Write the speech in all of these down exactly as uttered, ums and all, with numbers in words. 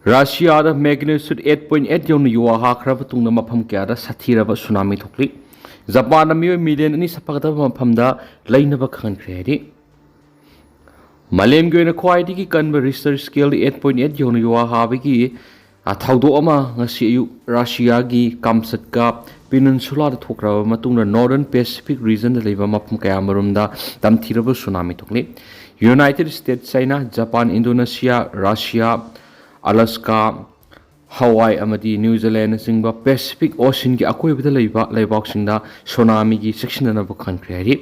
ꯔꯁꯤꯌꯥꯗ magnitude eight point eight ꯌꯧꯅ ꯌꯨꯍꯥ ꯍꯥꯈ꯭ꯔꯕ ꯃꯇꯨꯡꯗ ꯃꯐꯝ ꯀꯌꯥꯗ ꯁꯥꯊꯤꯔꯕ ꯁꯨꯅꯥꯃꯤ ꯊꯣꯛꯂꯤ꯫ ꯖꯄꯥꯟꯗ ꯃꯤꯑꯣꯏ ꯃꯤꯂꯤꯌꯟ ꯑꯅꯤ ꯁꯥꯐꯒꯗꯕ ꯃꯐꯝꯗ ꯂꯩꯅꯕ ꯈꯪꯍꯟꯈ꯭ꯔꯦ ꯍꯥꯏꯔꯤ꯫ ꯃꯥꯂꯦꯝꯒꯤ ꯑꯣꯏꯅ ꯈ꯭ꯋꯥꯏꯗꯒꯤ ꯀꯟꯕ ꯔꯤꯁꯇꯔ ꯁ꯭ꯀꯦꯜꯗ eight point eight ꯌꯧꯅ ꯌꯨꯍꯥ ꯍꯥꯕꯒꯤ ꯊꯧꯗꯣꯛ ꯑꯃ ꯉꯁꯤ ꯑꯌꯨꯛ ꯔꯁꯤꯌꯥꯒꯤ ꯀꯥꯝꯆꯠꯀꯥ ꯄꯤꯅꯟꯁꯨꯂꯥꯗ ꯊꯣꯛꯈ꯭ꯔꯕ ꯃꯇꯨꯡꯗ Northern Pacific regionꯗ ꯂꯩꯕ ꯃꯐꯝ ꯀꯌꯥꯃꯔꯨꯝꯗ ꯇꯝꯊꯤꯔꯕ ꯁꯨꯅꯥꯃꯤ ꯊꯣꯛꯂꯤ꯫ United States, China, Japan, Indonesia, Russia, Alaska, Hawaii ꯑꯃꯗꯤ ꯅ꯭ꯌꯨ ꯖꯤꯂꯦꯟꯅꯆꯤꯡꯕ Pacific Oceanꯒꯤ ꯑꯀꯣꯏꯕꯗ ꯂꯩꯕ ꯂꯩꯕꯥꯛꯁꯤꯡꯗ ꯁꯨꯅꯥꯃꯤꯒꯤ ꯆꯦꯛꯁꯤꯟꯅꯅꯕ ꯈꯟꯈ꯭ꯔꯦ ꯍꯥꯏꯔꯤ꯫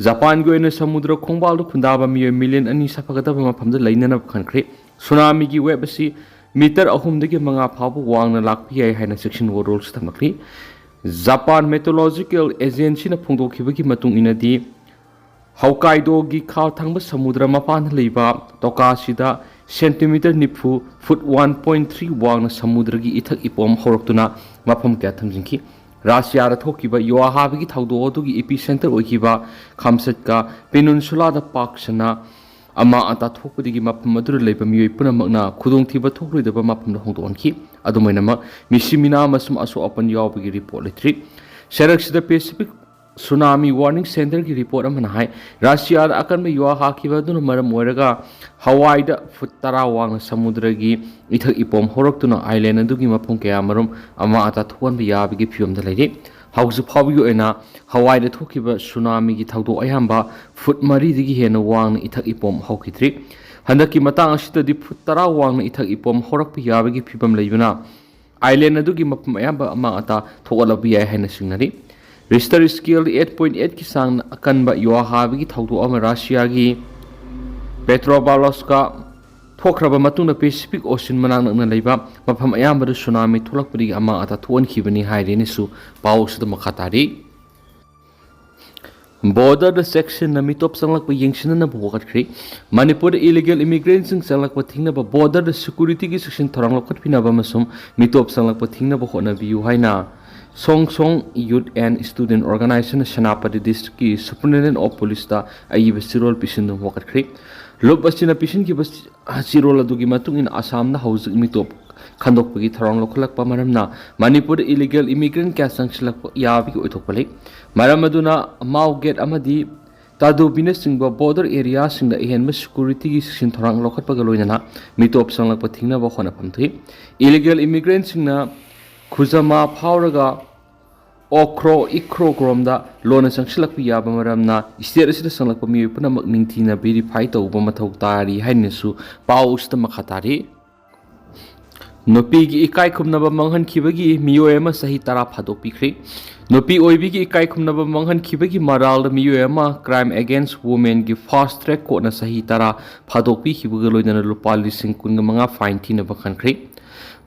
ꯖꯄꯥꯟꯒꯤ ꯑꯣꯏꯅ ꯁꯃꯨꯗ꯭ꯔ ꯈꯣꯡꯕꯥꯜꯗ ꯈꯨꯟꯗꯥꯕ ꯃꯤꯑꯣꯏ ꯃꯤꯂꯤꯌꯟ ꯑꯅꯤ ꯁꯥꯐꯒꯗꯕ ꯃꯐꯝꯗ ꯂꯩꯅꯅꯕ ꯈꯟꯈ꯭ꯔꯦ꯫ ꯁꯨꯅꯥꯃꯤꯒꯤ wave ꯑꯁꯤ ꯃꯤꯇꯔ ꯑꯍꯨꯝꯗꯒꯤ ꯃꯉꯥ ꯐꯥꯎꯕ ꯋꯥꯡꯅ ꯂꯥꯛꯄ ꯌꯥꯏ ꯍꯥꯏꯅ ꯆꯦꯛꯁꯤꯟ ꯋꯥꯔꯣꯜꯁꯨ ꯊꯝꯂꯛꯂꯤ꯫ ꯖꯄꯥꯟ Meteorological Agencyꯅ ꯐꯣꯡꯗꯣꯛꯈꯤꯕꯒꯤ ꯃꯇꯨꯡ ꯏꯟꯅꯗꯤ, ꯍꯣꯀꯥꯏꯗꯣꯒꯤ ꯈꯥ ꯊꯪꯕ ꯁꯃꯨꯗ꯭ꯔ ꯃꯄꯥꯟꯗ ꯂꯩꯕ ꯇꯣꯀꯥꯁꯤꯗ ꯁꯦꯟꯇꯤꯃꯤꯇꯔ ꯅꯤꯐꯨ, ꯐꯨꯠ one point three ꯋꯥꯡꯅ ꯁꯃꯨꯗ꯭ꯔꯒꯤ ꯏꯊꯛ ꯏꯄꯣꯝ ꯍꯧꯔꯛꯇꯨꯅ ꯃꯐꯝ ꯀꯌꯥ ꯊꯝꯖꯤꯟꯈꯤ꯫ ꯔꯁꯤꯌꯥꯗ ꯊꯣꯛꯈꯤꯕ ꯌꯨꯍꯥ ꯍꯥꯕꯒꯤ ꯊꯧꯗꯣꯛ ꯑꯗꯨꯒꯤ epicenter ꯑꯣꯏꯈꯤꯕ ꯈꯥꯝꯆꯠꯀꯥ ꯄꯤꯅꯟꯁꯨꯂꯥꯗ ꯄꯥꯛ ꯁꯟꯅ ꯑꯃꯥꯡ ꯑꯇꯥ ꯊꯣꯛꯄꯗꯒꯤ ꯃꯐꯝ ꯑꯗꯨꯗ ꯂꯩꯕ ꯃꯤꯑꯣꯏ ꯄꯨꯝꯅꯃꯛꯅ ꯈꯨꯗꯣꯡꯊꯤꯕ ꯊꯣꯛꯂꯣꯏꯗꯕ ꯃꯐꯝꯗ ꯍꯣꯡꯗꯣꯛꯍꯟꯈꯤ꯫ ꯑꯗꯨꯝ ꯑꯣꯏꯅꯃꯛ, ꯃꯤꯁꯤ ꯃꯤꯅꯥ ꯑꯃꯁꯨꯡ ꯑꯁꯣꯛ ꯑꯄꯟ ꯌꯥꯎꯕꯒꯤ ꯔꯤꯄꯣꯔꯠ ꯂꯩꯇ꯭ꯔꯤ꯫ ꯁꯔꯛꯁꯤꯗ Pacific Tsunami Warning Centreꯒꯤ ꯔꯤꯄꯣꯔꯠ ꯑꯃꯅ ꯍꯥꯏ, ꯔꯁꯤꯌꯥꯗ ꯑꯀꯟꯕ ꯌꯨꯍꯥ ꯍꯥꯈꯤꯕ ꯑꯗꯨꯅ ꯃꯔꯝ ꯑꯣꯏꯔꯒ ꯍꯋꯥꯏꯗ ꯐꯨꯠ ꯇꯔꯥ ꯋꯥꯡꯅ ꯁꯃꯨꯗ꯭ꯔꯒꯤ ꯏꯊꯛ ꯏꯄꯣꯝ ꯍꯧꯔꯛꯇꯨꯅ island ꯑꯗꯨꯒꯤ ꯃꯐꯝ ꯀꯌꯥꯃꯔꯨꯝ ꯑꯃꯥꯡ ꯑꯇꯥ ꯊꯣꯛꯍꯟꯕ ꯌꯥꯕꯒꯤ ꯐꯤꯕꯝꯗ ꯂꯩꯔꯤ꯫ ꯍꯧꯖꯤꯛ ꯐꯥꯎꯕꯒꯤ ꯑꯣꯏꯅ ꯍꯋꯥꯏꯗ ꯊꯣꯛꯈꯤꯕ ꯁꯨꯅꯥꯃꯤꯒꯤ ꯊꯧꯗꯣꯛ ꯑꯌꯥꯝꯕ ꯐꯨꯠ ꯃꯔꯤꯗꯒꯤ ꯍꯦꯟꯅ ꯋꯥꯡꯅ ꯏꯊꯛ ꯏꯄꯣꯝ ꯍꯧꯈꯤꯗ꯭ꯔꯤ꯫ ꯍꯟꯗꯛꯀꯤ ꯃꯇꯥꯡ ꯑꯁꯤꯗꯗꯤ ꯐꯨꯠ ꯇꯔꯥ ꯋꯥꯡꯅ ꯏꯊꯛ ꯏꯄꯣꯝ ꯍꯧꯔꯛꯄ ꯌꯥꯕꯒꯤ ꯐꯤꯕꯝ ꯂꯩꯕꯅ, island ꯑꯗꯨꯒꯤ ꯃꯐꯝ ꯑꯌꯥꯝꯕ ꯑꯃꯥꯡ ꯑꯇꯥ ꯊꯣꯛꯍꯜꯂꯛꯄ ꯌꯥꯏ ꯍꯥꯏꯅ ꯆꯤꯡꯅꯔꯤ꯫ Register scale eight point eight ꯀꯤ ꯆꯥꯡꯅ ꯑꯀꯟꯕ ꯌꯨꯍꯥ ꯍꯥꯕꯒꯤ ꯊꯧꯗꯣꯛ ꯑꯃ ꯔꯁꯤꯌꯥꯒꯤ Petropavlovsk ꯊꯣꯛꯈ꯭ꯔꯕ ꯃꯇꯨꯡꯗ Pacific Ocean ꯃꯅꯥꯛ ꯅꯛꯅ ꯂꯩꯕ ꯃꯐꯝ ꯑꯌꯥꯝꯕꯗ ꯁꯨꯅꯥꯃꯤ ꯊꯣꯛꯂꯛꯄꯗꯒꯤ ꯑꯃꯥꯡ ꯑꯇꯥ ꯊꯣꯛꯍꯟꯈꯤꯕꯅꯤ ꯍꯥꯏꯔꯦꯅꯁꯨ ꯄꯥꯎ ꯑꯁꯤꯗ ꯃꯈꯥ ꯇꯥꯔꯤ꯫ Borderꯗ ꯆꯦꯛꯁꯤꯟꯅ ꯃꯤꯇꯣꯞ ꯆꯪꯂꯛꯄ ꯌꯦꯡꯁꯤꯟꯅꯅꯕ ꯋꯥꯀꯠꯈ꯭ꯔꯤ꯫ ꯃꯅꯤꯄꯨꯔꯗ illegal immigrantꯁꯤꯡ ꯆꯪꯂꯛꯄ ꯊꯤꯡꯅꯕ borderꯗ securityꯒꯤ ꯆꯦꯛꯁꯤꯟ ꯊꯧꯔꯥꯡ ꯂꯧꯈꯠꯄꯤꯅꯕ ꯑꯃꯁꯨꯡ ꯃꯤꯇꯣꯞ ꯆꯪꯂꯛꯄ ꯊꯤꯡꯅꯕ ꯍꯣꯠꯅꯕꯤꯌꯨ ꯍꯥꯏꯅ Song Song Youth and Student Organizationꯅ Senapati districtꯀꯤ Superintendent of Policeꯇ ꯑꯏꯕ ꯆꯦꯔꯣꯜ ꯄꯤꯁꯤꯟꯗꯨꯅ ꯋꯥꯀꯠꯈ꯭ꯔꯤ꯫ ꯂꯨꯞ ꯑꯁꯤꯅ ꯄꯤꯁꯤꯟꯈꯤꯕ ꯆꯤꯔꯣꯜ ꯑꯗꯨꯒꯤ ꯃꯇꯨꯡ ꯏꯟꯅ ꯑꯁꯥꯝꯅ ꯍꯧꯖꯤꯛ ꯃꯤꯇꯣꯞ ꯈꯟꯗꯣꯛꯄꯒꯤ ꯊꯧꯔꯥꯡ ꯂꯧꯈꯠꯂꯛꯄ ꯃꯔꯝꯅ ꯃꯅꯤꯄꯨꯔꯗ illegal immigrant ꯀꯌꯥ ꯆꯪꯁꯤꯜꯂꯛꯄ ꯌꯥꯕꯒꯤ ꯑꯣꯏꯊꯣꯛꯄ ꯂꯩ꯫ ꯃꯔꯝ ꯑꯗꯨꯅ ꯃꯥꯎ ꯒꯦꯠ ꯑꯃꯗꯤ ꯇꯥꯗꯣꯕꯤꯅꯆꯤꯡꯕ border areaꯁꯤꯡꯗ ꯑꯍꯦꯟꯕ securityꯒꯤ ꯆꯦꯛꯁꯤꯟ ꯊꯧꯔꯥꯡ ꯂꯧꯈꯠꯄꯒ ꯂꯣꯏꯅꯅ ꯃꯤꯇꯣꯞ ꯆꯪꯂꯛꯄ ꯊꯤꯡꯅꯕ ꯍꯣꯠꯅꯐꯝ ꯊꯣꯛꯏ꯫ Illegal immigrantꯁꯤꯡꯅ ꯈꯨꯖꯃꯥ ꯐꯥꯎꯔꯒ ꯑꯣꯈ꯭ꯔꯣ ꯏꯈ꯭ꯔꯣ ꯔꯣꯝꯗ ꯂꯣꯟꯅ ꯆꯪꯁꯤꯜꯂꯛꯄ ꯌꯥꯕ ꯃꯔꯝꯅ state ꯑꯁꯤꯗ ꯆꯪꯂꯛꯄ ꯃꯤꯑꯣꯏ ꯄꯨꯝꯅꯃꯛ ꯅꯤꯡꯊꯤꯅ verify ꯇꯧꯕ ꯃꯊꯧ ꯇꯥꯔꯤ ꯍꯥꯏꯅꯁꯨ ꯄꯥꯎ ꯑꯁꯤꯗ ꯃꯈꯥ ꯇꯥꯔꯤ꯫ ꯅꯨꯄꯤꯒꯤ ꯏꯀꯥꯏ ꯈꯨꯝꯅꯕ ꯃꯥꯡꯍꯟꯈꯤꯕꯒꯤ ꯃꯤꯑꯣꯏ ꯑꯃ ꯆꯍꯤ ꯇꯔꯥ ꯐꯥꯗꯣꯛꯄꯤꯈ꯭ꯔꯦ꯫ ꯅꯨꯄꯤ ꯑꯣꯏꯕꯤꯒꯤ ꯏꯀꯥꯏ ꯈꯨꯝꯅꯕ ꯃꯥꯡꯍꯟꯈꯤꯕꯒꯤ ꯃꯔꯥꯜꯗ ꯃꯤꯑꯣꯏ ꯑꯃ crime against womenꯒꯤ fast track courtꯅ ꯆꯍꯤ ꯇꯔꯥ ꯐꯥꯗꯣꯛꯄꯤꯈꯤꯕꯒ ꯂꯣꯏꯅꯅ ꯂꯨꯄꯥ ꯂꯤꯁꯤꯡ ꯀꯨꯟꯒ ꯃꯉꯥ fine ꯊꯤꯅꯕ ꯈꯟꯈ꯭ꯔꯦ꯫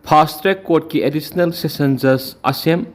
Fast track courtꯀꯤ additional session judge ꯑꯁꯦꯝ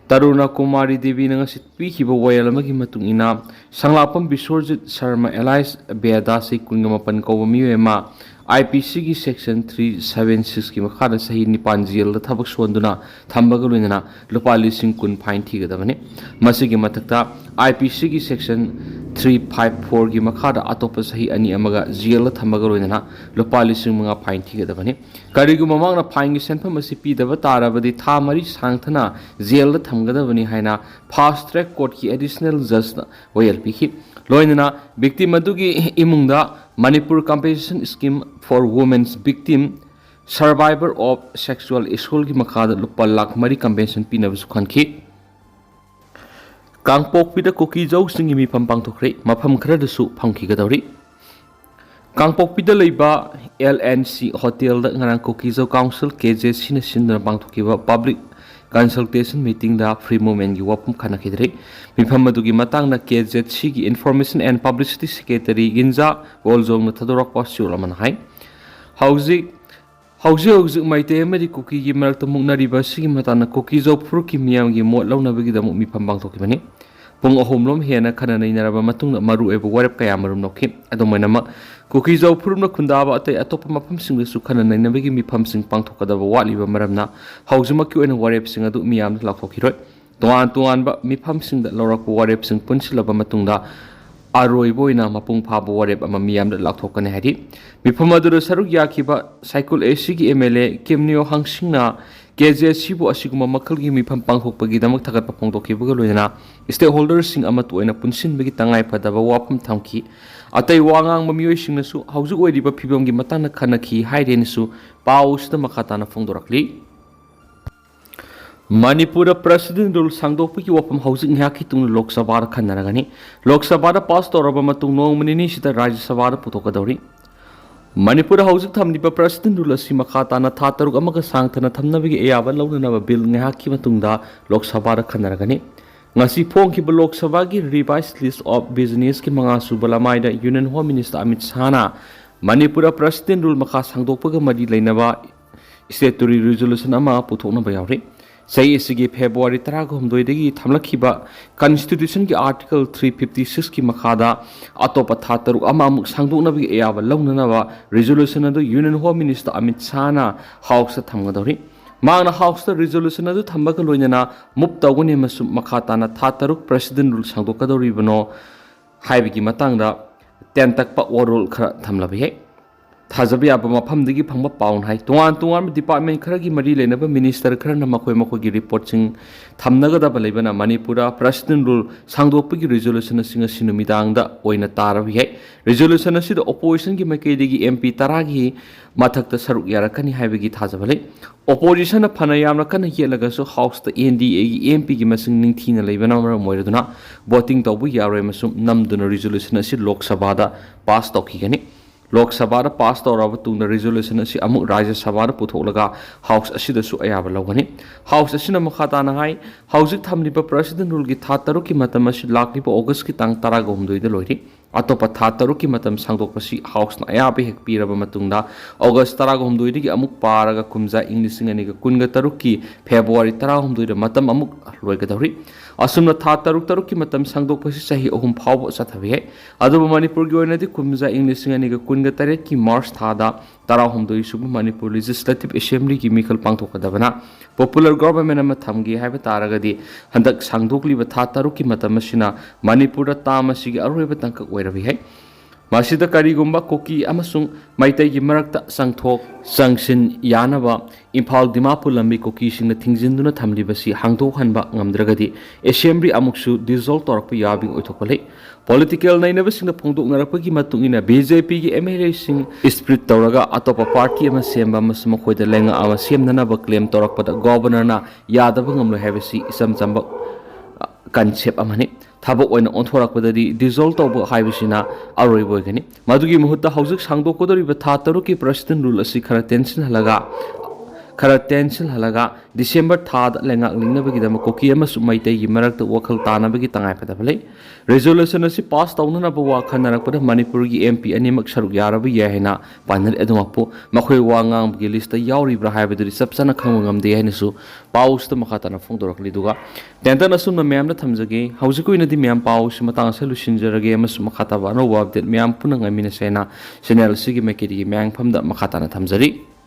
ꯇꯔꯨꯅ Kumari ꯗꯦꯕꯤꯅ ꯉꯁꯤ ꯄꯤꯈꯤꯕ ꯋꯥꯌꯦꯜ ꯑꯃꯒꯤ ꯃꯇꯨꯡ ꯏꯟꯅ, ꯁꯪꯂꯥꯛꯄꯝ ꯕꯤꯁ꯭ꯋꯔꯖꯤꯠ ꯁꯔꯃ alias ꯕꯦꯗꯥ, ꯆꯍꯤ ꯀꯨꯟꯒ ꯃꯥꯄꯟ ꯀꯧꯕ ꯃꯤꯑꯣꯏ ꯑꯃ IPCꯒꯤ section three seven sixꯀꯤ ꯃꯈꯥꯗ ꯆꯍꯤ ꯅꯤꯄꯥꯟ jailꯗ ꯊꯕꯛ ꯁꯨꯍꯟꯗꯨꯅ ꯊꯝꯕꯒ ꯂꯣꯏꯅꯅ ꯂꯨꯄꯥ ꯂꯤꯁꯤꯡ ꯀꯨꯟ fine ꯊꯤꯒꯗꯕꯅꯤ꯫ ꯃꯁꯤꯒꯤ ꯃꯊꯛꯇ IPCꯒꯤ section three five fourꯒꯤ ꯃꯈꯥꯗ ꯑꯇꯣꯞꯄ ꯆꯍꯤ ꯑꯅꯤ ꯑꯃꯒ jailꯗ ꯊꯝꯕꯒ ꯂꯣꯏꯅꯅ ꯂꯨꯄꯥ ꯂꯤꯁꯤꯡ ꯃꯉꯥ fine ꯊꯤꯒꯗꯕꯅꯤ꯫ ꯀꯔꯤꯒꯨꯝꯕ ꯃꯍꯥꯛꯅ fineꯒꯤ ꯁꯦꯟꯐꯝ ꯑꯁꯤ ꯄꯤꯗꯕ ꯇꯥꯔꯕꯗꯤ ꯊꯥ ꯃꯔꯤ ꯁꯥꯡꯊꯅ jailꯗ ꯊꯝꯒꯗꯕꯅꯤ ꯍꯥꯏꯅ fast track courtꯀꯤ additional judgeꯅ ꯋꯥꯌꯦꯜ ꯄꯤꯈꯤ꯫ ꯂꯣꯏꯅꯅ victim ꯑꯗꯨꯒꯤ ꯏꯃꯨꯡꯗ Manipur Compensation Scheme for Women's Victim Survivor of Sexual Assaultꯀꯤ ꯃꯈꯥꯗ ꯂꯨꯄꯥ ꯂꯥꯈ ꯃꯔꯤ compensation ꯄꯤꯅꯕꯁꯨ ꯈꯟꯈꯤ꯫ ꯀꯥꯡꯄꯣꯛꯄꯤꯗ ꯀꯨꯀꯤꯖꯧꯁꯤꯡꯒꯤ ꯃꯤꯐꯝ ꯄꯥꯡꯊꯣꯛꯈ꯭ꯔꯦ꯫ ꯃꯐꯝ ꯈꯔꯗꯁꯨ ꯐꯝꯈꯤꯒꯗꯧꯔꯤ꯫ ꯀꯥꯡꯄꯣꯛꯄꯤꯗ ꯂꯩꯕ L and C Hotelꯗ ꯉꯔꯥꯡ ꯀꯨꯀꯤꯖꯧ Council, KZCꯅ ꯁꯤꯟꯗꯨꯅ ꯄꯥꯡꯊꯣꯛꯈꯤꯕ public consultation meetingꯗ free movementꯀꯤ ꯋꯥꯐꯝ ꯈꯟꯅꯈꯤꯗ꯭ꯔꯦ꯫ ꯃꯤꯐꯝ ꯑꯗꯨꯒꯤ ꯃꯇꯥꯡꯗ KZCꯒꯤ Information and Publicity Secretary ꯒꯤꯟꯖꯥ ꯒꯣꯜꯖꯣꯡꯅ ꯊꯥꯗꯣꯔꯛꯄ ꯆꯦꯔꯣꯜ ꯑꯃꯅ ꯍꯥꯏ꯫ ꯍꯧꯖꯤꯛ ꯍꯧꯖꯤꯛ ꯍꯧꯖꯤꯛ ꯃꯩꯇꯩ ꯑꯃꯗꯤ ꯀꯨꯀꯤꯒꯤ ꯃꯔꯛꯇ ꯃꯨꯛꯅꯔꯤꯕ ꯑꯁꯤꯒꯤ ꯃꯇꯥꯡꯗ ꯀꯨꯀꯤꯖꯧ ꯐꯨꯔꯨꯞꯀꯤ ꯃꯤꯌꯥꯝꯒꯤ ꯃꯣꯠ ꯂꯧꯅꯕꯒꯤꯗꯃꯛ ꯃꯤꯐꯝ ꯄꯥꯡꯊꯣꯛꯈꯤꯕꯅꯤ꯫ ꯄꯨꯡ ꯑꯍꯨꯝꯂꯣꯝ ꯍꯦꯟꯅ ꯈꯟꯅ ꯅꯩꯅꯔꯕ ꯃꯇꯨꯡꯗ ꯃꯔꯨꯑꯣꯏꯕ ꯋꯥꯔꯦꯞ ꯀꯌꯥ ꯃꯔꯨꯝ ꯂꯧꯈꯤ꯫ ꯑꯗꯨꯝ ꯑꯣꯏꯅꯃꯛ, ꯀꯨꯀꯤꯖꯧ ꯐꯨꯔꯨꯞꯅ ꯈꯨꯟꯗꯥꯕ ꯑꯇꯩ ꯑꯇꯣꯞꯄ ꯃꯐꯝꯁꯤꯡꯗꯁꯨ ꯈꯟꯅ ꯅꯩꯅꯕꯒꯤ ꯃꯤꯐꯝꯁꯤꯡ ꯄꯥꯡꯊꯣꯛꯀꯗꯕ ꯋꯥꯠꯂꯤꯕ ꯃꯔꯝꯅ ꯍꯧꯖꯤꯛꯃꯛꯀꯤ ꯑꯣꯏꯅ ꯋꯥꯔꯦꯞꯁꯤꯡ ꯑꯗꯨ ꯃꯤꯌꯥꯝꯗ ꯂꯥꯎꯊꯣꯛꯈꯤꯔꯣꯏ꯫ ꯇꯣꯉꯥꯟ ꯇꯣꯉꯥꯟꯕ ꯃꯤꯐꯝꯁꯤꯡꯗ ꯂꯧꯔꯛꯄ ꯋꯥꯔꯦꯞꯁꯤꯡ ꯄꯨꯟꯁꯤꯜꯂꯕ ꯃꯇꯨꯡꯗ ꯑꯔꯣꯏꯕ ꯑꯣꯏꯅ ꯃꯄꯨꯡ ꯐꯥꯕ ꯋꯥꯔꯦꯞ ꯑꯃ ꯃꯤꯌꯥꯝꯗ ꯂꯥꯎꯊꯣꯛꯀꯅꯤ ꯍꯥꯏꯔꯤ꯫ ꯃꯤꯐꯝ ꯑꯗꯨꯗ ꯁꯔꯨꯛ ꯌꯥꯈꯤꯕ ꯁꯥꯏꯀꯨꯜ ꯑꯦꯁꯤꯒꯤ ꯑꯦꯝ ꯑꯦꯜ ꯑꯦ ꯀꯤꯝꯅꯤꯌꯣ ꯍꯥꯡꯁꯤꯡꯅ ꯀꯦ ꯖꯦ ꯑꯦꯁ ꯁꯤꯕꯨ ꯑꯁꯤꯒꯨꯝꯕ ꯃꯈꯜꯒꯤ ꯃꯤꯐꯝ ꯄꯥꯡꯊꯣꯛꯄꯒꯤꯗꯃꯛ ꯊꯥꯒꯠꯄ ꯐꯣꯡꯗꯣꯛꯈꯤꯕꯒ ꯂꯣꯏꯅꯅ stakeholderꯁꯤꯡ ꯑꯃꯠꯇ ꯑꯣꯏꯅ ꯄꯨꯟꯁꯤꯟꯕꯒꯤ ꯇꯉꯥꯏ ꯐꯗꯕ ꯋꯥꯐꯝ ꯊꯝꯈꯤ꯫ ꯑꯇꯩ ꯋꯥ ꯉꯥꯡꯕ ꯃꯤꯑꯣꯏꯁꯤꯡꯅꯁꯨ ꯍꯧꯖꯤꯛ ꯑꯣꯏꯔꯤꯕ ꯐꯤꯕꯝꯒꯤ ꯃꯇꯥꯡꯗ ꯈꯟꯅꯈꯤ ꯍꯥꯏꯔꯦꯅꯁꯨ ꯄꯥꯎ ꯑꯁꯤꯗ ꯃꯈꯥ ꯇꯥꯅ ꯐꯣꯡꯗꯣꯔꯛꯂꯤ꯫ ꯃꯅꯤꯄꯨꯔꯗ President Rule ꯁꯥꯡꯗꯣꯛꯄꯒꯤ ꯋꯥꯐꯝ ꯍꯧꯖꯤꯛ ꯉꯥꯏꯍꯥꯛꯀꯤ ꯇꯨꯡꯗ ꯂꯣꯛ ꯁꯚꯥꯗ ꯈꯟꯅꯔꯒꯅꯤ꯫ ꯂꯣꯛ ꯁꯚꯥꯗ ꯄꯥꯁ ꯇꯧꯔꯕ ꯃꯇꯨꯡ ꯅꯣꯡꯃ ꯅꯤꯅꯤꯁꯤꯗ ꯔꯥꯖ꯭ꯌ ꯁꯚꯥꯗ ꯄꯨꯊꯣꯛꯀꯗꯧꯔꯤ꯫ ꯃꯅꯤꯄꯨꯔꯗ ꯍꯧꯖꯤꯛ ꯊꯝꯂꯤꯕ President Rule ꯑꯁꯤ ꯃꯈꯥ ꯇꯥꯅ ꯊꯥ ꯇꯔꯨꯛ ꯑꯃꯒ ꯁꯥꯡꯊꯅ ꯊꯝꯅꯕꯒꯤ ꯑꯌꯥꯕ ꯂꯧꯅꯅꯕ ꯕꯤꯜ ꯉꯥꯏꯍꯥꯛꯀꯤ ꯃꯇꯨꯡꯗ ꯂꯣꯛ ꯁꯚꯥꯗ ꯈꯟꯅꯔꯒꯅꯤ꯫ ꯉꯁꯤ ꯐꯣꯡꯈꯤꯕ ꯂꯣꯛ ꯁꯚꯥꯒꯤ Revised List of Businessꯀꯤ ꯃꯉꯥ ꯁꯨꯕ ꯂꯃꯥꯏꯗ Union Home Minister ꯑꯃꯤꯠ ꯁꯥꯍꯅ ꯃꯅꯤꯄꯨꯔꯗ President Rule ꯃꯈꯥ ꯁꯥꯡꯗꯣꯛꯄꯒ ꯃꯔꯤ ꯂꯩꯅꯕ statutory resolution ꯑꯃ ꯄꯨꯊꯣꯛꯅꯕ ꯌꯥꯎꯔꯤ꯫ ꯆꯍꯤ ꯑꯁꯤꯒꯤ ꯐꯦꯕ꯭ꯔꯨꯋꯥꯔꯤ ꯇꯔꯥꯒ ꯍꯨꯝꯗꯣꯏꯗꯒꯤ ꯊꯝꯂꯛꯈꯤꯕ Constitutionꯒꯤ Article three fifty sixꯀꯤ ꯃꯈꯥꯗ ꯑꯇꯣꯞꯄ ꯊꯥ ꯇꯔꯨꯛ ꯑꯃ ꯑꯃꯨꯛ ꯁꯥꯡꯗꯣꯛꯅꯕꯒꯤ ꯑꯌꯥꯕ ꯂꯧꯅꯅꯕ resolution ꯑꯗꯨ Union Home Minister ꯑꯃꯤꯠ ꯁꯥꯍꯅ Houseꯇ ꯊꯝꯒꯗꯧꯔꯤ꯫ ꯃꯍꯥꯛꯅ Houseꯇ resolution ꯑꯗꯨ ꯊꯝꯕꯒ ꯂꯣꯏꯅꯅ move ꯇꯧꯒꯅꯤ ꯑꯃꯁꯨꯡ ꯃꯈꯥ ꯇꯥꯅ ꯊꯥ ꯇꯔꯨꯛ President Rule ꯁꯥꯡꯗꯣꯛꯀꯗꯧꯔꯤꯕꯅꯣ ꯍꯥꯏꯕꯒꯤ ꯃꯇꯥꯡꯗ ꯇꯦꯟꯇꯛꯄ ꯋꯥꯔꯣꯜ ꯈꯔ ꯊꯝꯂꯕ ꯌꯥꯏ꯫ ꯊꯥꯖꯕ ꯌꯥꯕ ꯃꯐꯝꯗꯒꯤ ꯐꯪꯕ ꯄꯥꯎꯅ ꯍꯥꯏ, ꯇꯣꯉꯥꯟ ꯇꯣꯉꯥꯟꯕ department ꯈꯔꯒꯤ ꯃꯔꯤ ꯂꯩꯅꯕ minister ꯈꯔꯅ ꯃꯈꯣꯏ ꯃꯈꯣꯏꯒꯤ reportꯁꯤꯡ ꯊꯝꯅꯒꯗꯕ ꯂꯩꯕꯅ ꯃꯅꯤꯄꯨꯔꯗ President Rule ꯁꯥꯡꯗꯣꯛꯄꯒꯤ resolution ꯑꯁꯤ ꯉꯁꯤ ꯅꯨꯃꯤꯗꯥꯡꯗ ꯑꯣꯏꯅ ꯇꯥꯔꯕ ꯌꯥꯏ꯫ Resolution ꯑꯁꯤꯗ oppositionꯒꯤ ꯃꯥꯏꯀꯩꯗꯒꯤ M P ꯇꯔꯥꯒꯤ ꯃꯊꯛꯇ ꯁꯔꯨꯛ ꯌꯥꯔꯛꯀꯅꯤ ꯍꯥꯏꯕꯒꯤ ꯊꯥꯖꯕ ꯂꯩ꯫ Oppositionꯅ ꯐꯅ ꯌꯥꯝꯅ ꯀꯟꯅ ꯌꯦꯠꯂꯒꯁꯨ Houseꯇ NDAꯒꯤ MPꯒꯤ ꯃꯁꯤꯡ ꯅꯤꯡꯊꯤꯅ ꯂꯩꯕꯅ ꯃꯔꯝ ꯑꯣꯏꯔꯗꯨꯅ voting ꯇꯧꯕ ꯌꯥꯔꯣꯏ ꯑꯃꯁꯨꯡ ꯅꯝꯗꯨꯅ resolution ꯑꯁꯤ ꯂꯣꯛ ꯁꯚꯥꯗ pass ꯇꯧꯈꯤꯒꯅꯤ꯫ ꯂꯣꯛ ꯁꯚꯥꯗ pass ꯇꯧꯔꯕ ꯇꯨꯡꯗ resolution ꯑꯁꯤ ꯑꯃꯨꯛ ꯔꯥꯖ꯭ꯌ ꯁꯚꯥꯗ ꯄꯨꯊꯣꯛꯂꯒ House ꯑꯁꯤꯗꯁꯨ ꯑꯌꯥꯕ ꯂꯧꯒꯅꯤ꯫ House ꯑꯁꯤꯅ ꯃꯈꯥ ꯇꯥꯅ ꯍꯥꯏ, ꯍꯧꯖꯤꯛ ꯊꯝꯂꯤꯕ President Ruleꯒꯤ ꯊꯥ ꯇꯔꯨꯛꯀꯤ ꯃꯇꯝ ꯑꯁꯤ ꯂꯥꯛꯂꯤꯕ Augustꯀꯤ ꯇꯥꯡ ꯇꯔꯥꯒ ꯍꯨꯝꯗꯣꯏꯗ ꯂꯣꯏꯔꯤ꯫ ꯑꯇꯣꯞꯄ ꯊꯥ ꯇꯔꯨꯛꯀꯤ ꯃꯇꯝ ꯁꯥꯡꯗꯣꯛꯄꯁꯤ Houseꯅ ꯑꯌꯥꯕ ꯍꯦꯛ ꯄꯤꯔꯕ ꯃꯇꯨꯡꯗ August ꯇꯔꯥꯒ ꯍꯨꯝꯗꯣꯏꯗꯒꯤ ꯑꯃꯨꯛ ꯄꯥꯔꯒ ꯀꯨꯝꯖꯥ ꯏꯪ ꯂꯤꯁꯤꯡ ꯑꯅꯤꯒ ꯀꯨꯟꯒ ꯇꯔꯨꯛꯀꯤ ꯐꯦꯕ꯭ꯔꯨꯋꯥꯔꯤ ꯇꯔꯥꯍꯨꯝꯗꯣꯏꯗ ꯃꯇꯝ ꯑꯃꯨꯛ ꯂꯣꯏꯒꯗꯧꯔꯤ꯫ ꯑꯁꯨꯝꯅ ꯊꯥ ꯇꯔꯨꯛ ꯇꯔꯨꯛꯀꯤ ꯃꯇꯝ ꯁꯥꯡꯗꯣꯛꯄꯁꯤ ꯆꯍꯤ ꯑꯍꯨꯝ ꯐꯥꯎꯕ ꯆꯠꯊꯕ ꯌꯥꯏ꯫ ꯑꯗꯨꯕꯨ ꯃꯅꯤꯄꯨꯔꯒꯤ ꯑꯣꯏꯅꯗꯤ ꯀꯨꯝꯖꯥ ꯏꯪ ꯂꯤꯁꯤꯡ ꯑꯅꯤꯒ ꯀꯨꯟꯒ ꯇꯔꯦꯠꯀꯤ ꯃꯥꯔꯆ ꯊꯥꯗ ꯇꯔꯥꯍꯨꯝꯗꯣꯏ ꯁꯨꯕ ꯃꯅꯤꯄꯨꯔ ꯂꯦꯖꯤꯁꯂꯦꯇꯤꯚ ꯑꯦꯁꯦꯝꯕ꯭ꯂꯤꯒꯤ ꯃꯤꯈꯜ ꯄꯥꯡꯊꯣꯛꯀꯗꯕꯅ ꯄꯣꯄꯨꯂꯔ ꯒꯣꯚꯔꯟꯃꯦꯟ ꯑꯃ ꯊꯝꯒꯦ ꯍꯥꯏꯕ ꯇꯥꯔꯒꯗꯤ ꯍꯟꯗꯛ ꯁꯥꯡꯗꯣꯛꯂꯤꯕ ꯊꯥ ꯇꯔꯨꯛꯀꯤ ꯃꯇꯝ ꯑꯁꯤꯅ ꯃꯅꯤꯄꯨꯔꯗ ꯇꯥꯝ ꯑꯁꯤꯒꯤ ꯑꯔꯣꯏꯕ ꯇꯥꯡꯀꯛ ꯑꯣꯏꯔꯕ ꯌꯥꯏ꯫ ꯃꯁꯤꯗ ꯀꯔꯤꯒꯨꯝꯕ ꯀꯨꯀꯤ ꯑꯃꯁꯨꯡ ꯃꯩꯇꯩꯒꯤ ꯃꯔꯛꯇ ꯆꯪꯊꯣꯛ ꯆꯪꯁꯤꯟ ꯌꯥꯅꯕ ꯏꯝꯐꯥꯜ ꯗꯤꯃꯥꯄꯨꯔ ꯂꯝꯕꯤ ꯀꯨꯀꯤꯁꯤꯡꯅ ꯊꯤꯡꯖꯤꯟꯗꯨꯅ ꯊꯝꯂꯤꯕꯁꯤ ꯍꯥꯡꯗꯣꯛꯍꯟꯕ ꯉꯝꯗ꯭ꯔꯒꯗꯤ ꯑꯦꯁꯦꯝꯕ꯭ꯂꯤ ꯑꯃꯨꯛꯁꯨ ꯗꯤꯖꯣꯜꯕ ꯇꯧꯔꯛꯄ ꯌꯥꯕꯒꯤ ꯑꯣꯏꯊꯣꯛꯄ ꯂꯩ꯫ ꯄꯣꯂꯤꯇꯤꯀꯦꯜ ꯅꯩꯅꯕꯁꯤꯡꯅ ꯐꯣꯡꯗꯣꯛꯅꯔꯛꯄꯒꯤ ꯃꯇꯨꯡ ꯏꯟꯅ ꯕꯤ ꯖꯦ ꯄꯤꯒꯤ ꯑꯦꯝ ꯑꯦꯜ ꯑꯦꯁꯤꯡ ꯁ꯭ꯄ꯭ꯂꯤꯠ ꯇꯧꯔꯒ ꯑꯇꯣꯞꯄ ꯄꯥꯔꯇꯤ ꯑꯃ ꯁꯦꯝꯕ ꯑꯃꯁꯨꯡ ꯃꯈꯣꯏꯗ ꯂꯩꯉꯥꯛ ꯑꯃ ꯁꯦꯝꯅꯅꯕ ꯀ꯭ꯂꯦꯝ ꯇꯧꯔꯛꯄꯗ ꯒꯣꯚꯔꯅꯔꯅ ꯌꯥꯗꯕ ꯉꯝꯂꯣꯏ ꯍꯥꯏꯕꯁꯤ ꯏꯆꯝ ꯆꯝꯕ ꯀꯟꯁꯦꯞ ꯑꯃꯅꯤ꯫ ꯊꯕꯛ ꯑꯣꯏꯅ ꯑꯣꯟꯊꯣꯔꯛꯄꯗꯗꯤ ꯗꯤꯖꯣꯜꯕ ꯇꯧꯕ ꯍꯥꯏꯕꯁꯤꯅ ꯑꯔꯣꯏꯕ ꯑꯣꯏꯒꯅꯤ꯫ ꯃꯗꯨꯒꯤ ꯃꯍꯨꯠꯇ ꯍꯧꯖꯤꯛ ꯁꯥꯡꯗꯣꯛꯀꯗꯧꯔꯤꯕ ꯊꯥ ꯇꯔꯨꯛꯀꯤ ꯄ꯭ꯔꯦꯁꯤꯗꯦꯟ ꯔꯨꯜ ꯑꯁꯤ ꯈꯔ ꯇꯦꯟꯁꯤꯜꯍꯜꯂꯒ ꯈꯔ ꯇꯦꯟꯁꯤꯜꯍꯜꯂꯒ ꯗꯤꯁꯦꯝꯕꯔ ꯊꯥꯗ ꯂꯩꯉꯥꯛ ꯂꯤꯡꯅꯕꯒꯤꯗꯃꯛ ꯀꯨꯀꯤ ꯑꯃꯁꯨꯡ ꯃꯩꯇꯩꯒꯤ ꯃꯔꯛꯇ ꯋꯥꯈꯜ ꯇꯥꯅꯕꯒꯤ ꯇꯉꯥꯏꯐꯗꯕ ꯂꯩ꯫ ꯔꯤꯖꯣꯂꯨꯁꯟ ꯑꯁꯤ ꯄꯥꯁ ꯇꯧꯅꯅꯕ ꯋꯥ ꯈꯟꯅꯔꯛꯄꯗ ꯃꯅꯤꯄꯨꯔꯒꯤ ꯑꯦꯝ ꯄꯤ ꯑꯅꯤꯃꯛ ꯁꯔꯨꯛ ꯌꯥꯔꯕ ꯌꯥꯏ ꯍꯥꯏꯅ ꯄꯥꯅꯔꯤ꯫ ꯑꯗꯨꯃꯛꯄꯨ ꯃꯈꯣꯏ ꯋꯥ ꯉꯥꯡꯕꯒꯤ ꯂꯤꯁꯇ ꯌꯥꯎꯔꯤꯕ꯭ꯔꯥ ꯍꯥꯏꯕꯗꯨꯗꯤ ꯆꯞ ꯆꯥꯅ ꯈꯪꯕ ꯉꯝꯗꯦ ꯍꯥꯏꯅꯁꯨ ꯄꯥꯎꯁꯤꯗ ꯃꯈꯥ ꯇꯥꯅ ꯐꯣꯡꯗꯣꯔꯛꯂꯤ꯫ ꯑꯗꯨꯒ ꯇꯦꯟꯇꯟ ꯑꯁꯨꯝꯅ ꯃꯌꯥꯝꯗ ꯊꯝꯖꯒꯦ꯫ ꯍꯧꯖꯤꯛꯀꯤ ꯑꯣꯏꯅꯗꯤ ꯃꯌꯥꯝ ꯄꯥꯎꯁꯤ ꯃꯇꯥꯡ ꯑꯁꯤꯗ ꯂꯣꯏꯁꯤꯟꯖꯔꯒꯦ ꯑꯃꯁꯨꯡ ꯃꯈꯥ ꯇꯥꯕ ꯑꯅꯧꯕ ꯑꯞꯗꯦꯠ ꯃꯌꯥꯝ ꯄꯨꯟꯅ ꯉꯥꯏꯃꯤꯟꯅꯁꯦ ꯍꯥꯏꯅ ꯆꯦꯅꯦꯜ ꯑꯁꯤꯒꯤ ꯃꯥꯏꯀꯩꯗꯒꯤ ꯃꯌꯥꯝꯐꯝꯗ ꯃꯈꯥ ꯇꯥꯅ ꯊꯝꯖꯔꯤ꯫